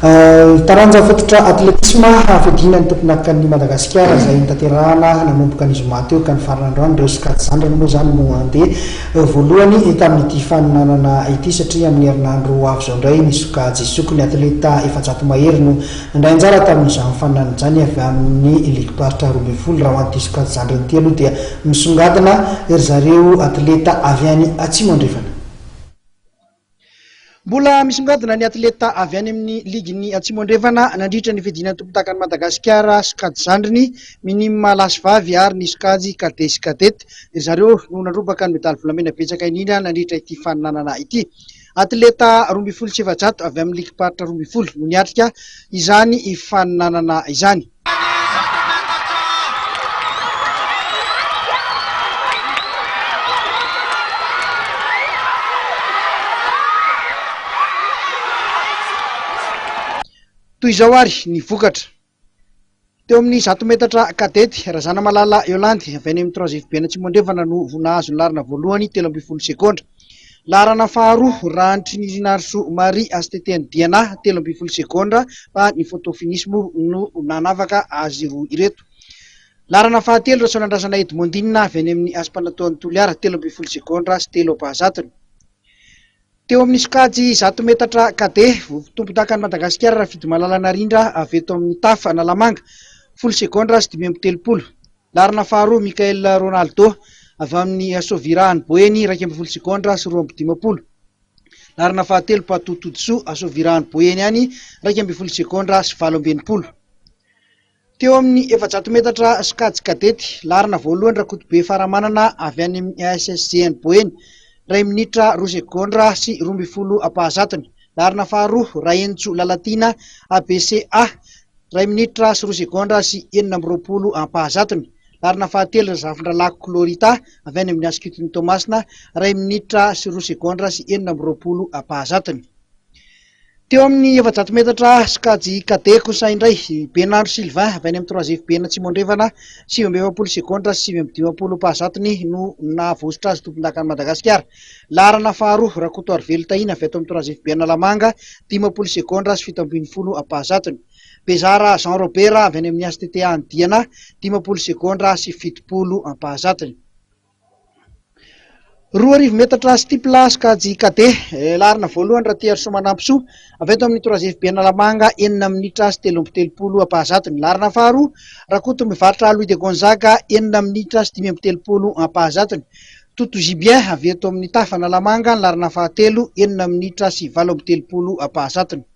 Taranja fototra atletisma fiadiana ny tompondakan'i Madagasikara izay notanterahana nanomboka ny zoma teo ka nifarana androany. Ireo sokajy zandriny moa izany no handeha voalohany tamin'ity faninanana ity satria amin'ny herinandro ho avy izao indray ny sokajy zokiny. Atleta 400 mahery no nandray anjara tamin'izany faninanana izany avy amin'ny ligim-paritra 12. Raha ho an'ity sokajy zandriny ity aloha dia misongadina ry zareo atleta avy any Atsimo Andrefana. Mbola misongadina ny atleta avy any amin'ny ligin'ny Atsimo Andrefana nandritra ny fiadiana ny tompondakan'i Madagasikara sokajy zandriny, minima lahy sy vavy ary ny sokajy cadet sy cadette. Ry zareo no nandrombaka ny medaly volamena betsaka indrindra nandritra ity faninanana ity. Atleta 412 avy amin'ny ligim-paritra 12 no niatrika izany faninanana izany. Toy izao ary ny vokatra. Teo amin'ny 100 metatra kadety, Razanamalala Yolande avy any amin'ny Trois FB Atsimo Andrefana no nahazo ny laharana voalohany, 13 segondra. Laharana faharoa, Rahanitrinirinarosoa Marie Asteteny Diana, 13 segondra, fa ny photo finish moa no nanavaka azy roa ireto. Laharana fahatelo, Rasoanandrasana Edmondine avy any amin'ny Aspanatoan'i Toliara, 13 segondra sy telo ampahazatony. Teo amin'ny sokajy 100 metatra cadet, tompondakan'i Madagasikara Rafidimalala Narindra avy eto amin'ny Taf Analamanga, folo segondra sy 35. Laharana faharoa, Michael Ronaldo avy amin'ny Sovira any Boeny, 11 segondra sy 52. Laharana fahatelo, Patou Todisoa, Sovira any Boeny ihany, 11 segondra sy 68. Teo amin'ny 400 metatra sokajy kadety, laharana voalohany Rakotobe Faramanana avy any amin'ny ASSG any Boeny, iray minitra roa segondra sy 12 ampahazatony. Laharana faharoa, Rahenintsoa Lalatiana, ABCA, iray minitra sy roa segondra sy 26 ampahazatony. Laharana fahatelo, Razafindralako Clorita avy any amin'ny Ascutin'i Toamasina, iray minitra sy roa segondra sy 26 ampahazatony. Teo amin'ny 400 metatra sokajy cadet kosa indray, Benandro Sylvain avy any amin'ny Trois FB Atsimo Andrefana, 49 segondra sy 59 pahazatony no nahavoasotra azy tompondakan'i Madagasikara. Laharana faharoa, Rakotoarivelo Tahina avy ato amin'ny Trois FB Analamanga, 50 segondra sy 17 ampahazatony. Bezara Jean Robert avy any amin'ny HTTA any Diana, 50 segondra sy 70 ampahazatony. 2000 metatra steeple sokajy cadet, laharana voalohany Ratiarisoa Manampisoa avy eto amin'ny Trois FB Analamanga, enina minitra sy 33 ampahazatony. Laharana faharoa Rakoto Mivarotra Louis de Gonzaga, enina minitra sy 35 ampahazatony. Toto Gibien avy eto amin'ny Taf Analamanga, ny laharana fahatelo, enina minitra sy 38 ampahazatony.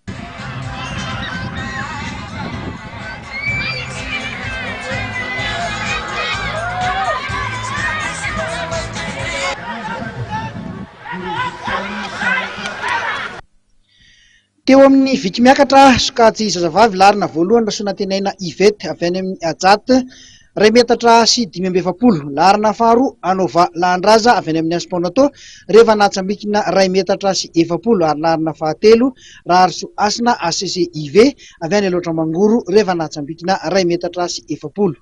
Teo amin'ny viky miakatra, sokajy zazavavy laharana voalohany Rasoanantenaina Yvette avy any amin'ny Ajat, iray metatra sy 45. Laharana faharoa Anova Lahandraza avy any amin'ny Asponato, rehefa nahatsambikina iray metatra sy 40 ary laharana fahatelo Raharisoa Hasina ACC IV avy any Alaotra Mangoro rehefa nahatsambikina iray metatra sy 40.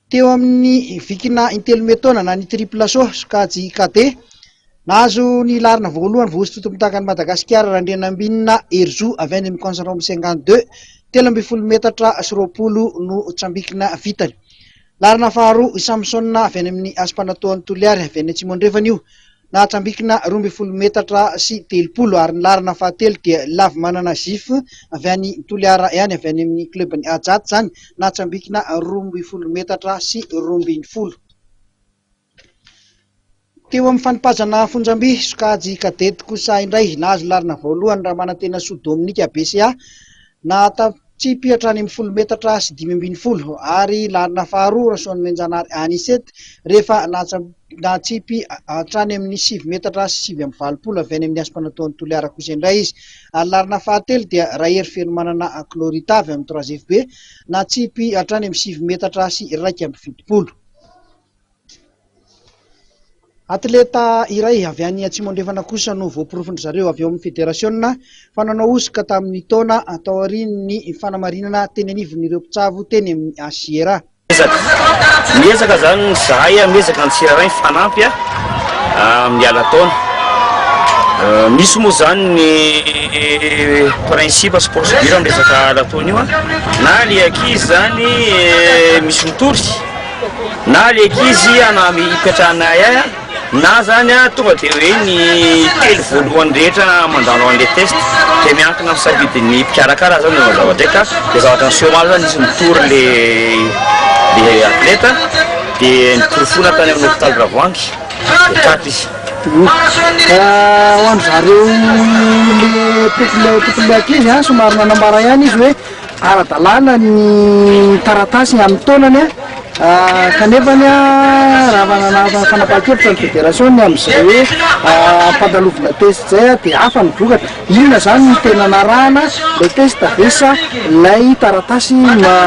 Teo amin'ny vikina intelo metaona na ny triple saut sokajy cadet, nahazo ny laharana voalohany voahosotra tompondakan'i Madagasikara Randrianambinina Herizo avy any amin'ny Concentrome 52, 13 metatra sy 20 no tsambikina vitany. Laharana faharoa i Samson avy any amin'ny Aspanatoan'i Toliary avy any Atsimo Andrefana io, nahatsambikina 12 metatra sy 30 ary ny laharana fahatelo dia Lavimanana Gif avy any Toliara ihany avy any amin'ny club-n'ny Ajat izany, nahatsambikina 12 metatra sy 12. Teo amin'ny fanipazana fonjamby, sokajy cadet kosa indray, nahazo laharana voalohany Ramanantenasoa Dominique BCA, nahatatsipy hatrany amin'ny folo metatra sy 15, ary laharana faharoa Rasoanomenjanahary Anicet rehefa nahatsipy hatrany amin'ny sivy metatra sy 89 avy any amin'ny Aspanatoan'i Toliara kosa indray izy, ary laharana fahatelo dia Rahery Fenomanana Clorita avy amin'ny Trois FB, nahatsipy hatrany amin'ny sivy metatra sy 71. Atleta iray avy any Atsimo Andrefana kosa no voaporofon-dry zareo avy ao amin'ny federasiona fa nanao hosoka tamin'ny taona taorian'ny fanamarinana teny anivon'ireo mpitsabo teny amin'ny HCRA. Miezaka, miezaka zany zahay, miezaka ny tsirairay mifanampy amin'ny ala taona. Misy moa zany ny principe sy procédure amin'ny resaka nataony io an, na le ankizy zany misy mitory na le ankizy ana ipetrahana ahiahy an, na zany an tonga de hoe ny telo voalohany rehetra mandalo an'le test de miankina amin'ny safidin'ny mpikarakara zany no mazava be ka le zavatra niseho omaly zany nisy nitory le le atleta de niporofoina tany amin'ny hopitaly Ravoahangy de tratra izy. Ho an-dry zareo le tompon' tompon'ilay ankizy an, somary nanambara ihany izy hoe ara-dalàna ny taratasy amin'ny taonany an, kanefany an raha nanana fanapahan-kevitra ny fédération ny amin'izay hoe ampandalovina test izay an dia hafa ny vokatra. Inona izany no tena narahana, ilay test ve sa ilay taratasy maha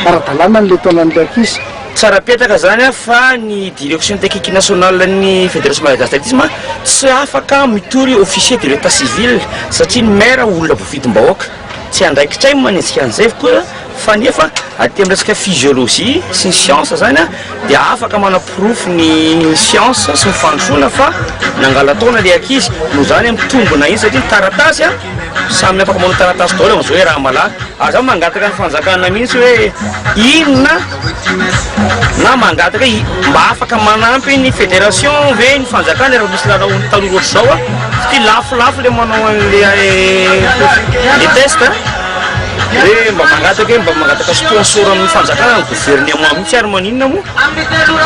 ara-dalàna an'ilay taonan'ilay ankizy? Tsara apetraka zany fa ny direction technique nationale ny fédération malagasy d'athlétisme tsy afaka mitory officier de l'état civil satria ny maire olona voafidim-bahoaka, tsy andraikitray ny manenjika an'izay koa fa nefa aty amin'ny resaka physiologie sy ny science zany dia afaka manaporofo ny science sy ny fandrosoana fa nangala-taona le ankizy noho zany mitombina iny satria ny taratasy Samy afaka manao taratasy daholo amin'izao hoe Ramalahy. Ary za mangataka ny fanjakana mihitsy hoe inona na mangataka hoe mba afaka manampy ny fédération ve ny fanjakana rehefa misy lalao tanora ohatr'izao a, satria lafolafo le manao an'le le test a, hoe mba mangataka hoe mba mangataka sponsor amin'ny fanjakana ny gouvernement mihitsy ary maninona moa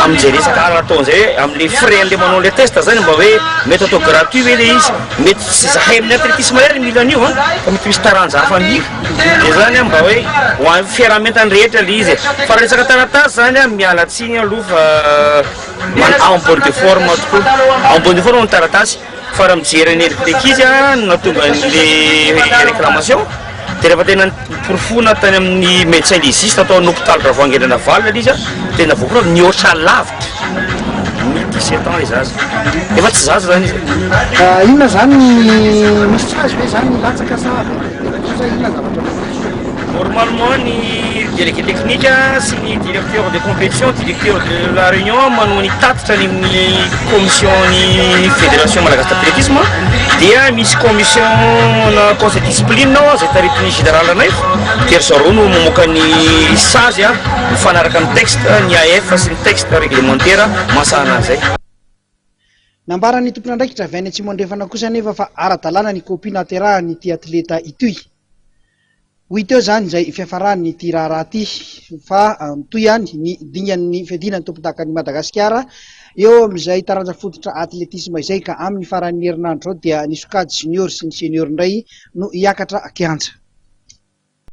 amin'izay resaka ara-taona izay hoe amin'le frais an'le manao an'le test zany mba hoe mety atao gratuit ve le izy. Mety tsy zahay amin'ny athlétisme irery mila an'io an, fa mety misy taranja hafa mila, dia zany an mba hoe ho an'ny fiaraha-mientana rehetra le izy e, fa raha resaka taratasy zany an, miala tsiny aloha fa en bonne de forme tokoa, en bonne de forme ny taratasy, fa raha mijery ny endrik'ilay ankizy an no nahatonga an'le réclamation, dia rehefa tena noporofoina tany amin'ny médecin légiste tao amin'ny hôpital Ravoahangy Andrianavalona ilay izy an, tena voaporofo nihoatra lavitra ny 17 ans ilay zaza, efa tsy zaza zany izy e. Inona zany ny misy sazy ve zany latsaka sa avy amin'ny fédération sa inona zavatra mety hiseho? Normalement ny délégué technique sy ny directeur de compétition, directeur de la réunion manao ny tatitra any amin'ny commission ny fédération malagasy d'athlétisme dia misy commission na conseil discipline ao izay taritin'ny général Ranaivo dia ry zareo no mamoaka ny sazy mifanaraka amin'ny texte ny AF sy ny texte réglementaire mahasahana an'izay. Nambaran'ny tompon'andraikitra avy any Atsimo Andrefana kosa anefa fa ara-dalàna ny kopia nahaterahan'ity atleta ity. Ho hita eo izany izay fiafaran'ity raharaha ity fa mitohy ihany ny dingan'ny fiadiana ny tompondakan'i Madagasikara eo amin'izay taranja fototra atletisma izay ka amin'ny faran'ny herinandro izao dia ny sokajy junior sy ny senior indray no hiakatra kianja.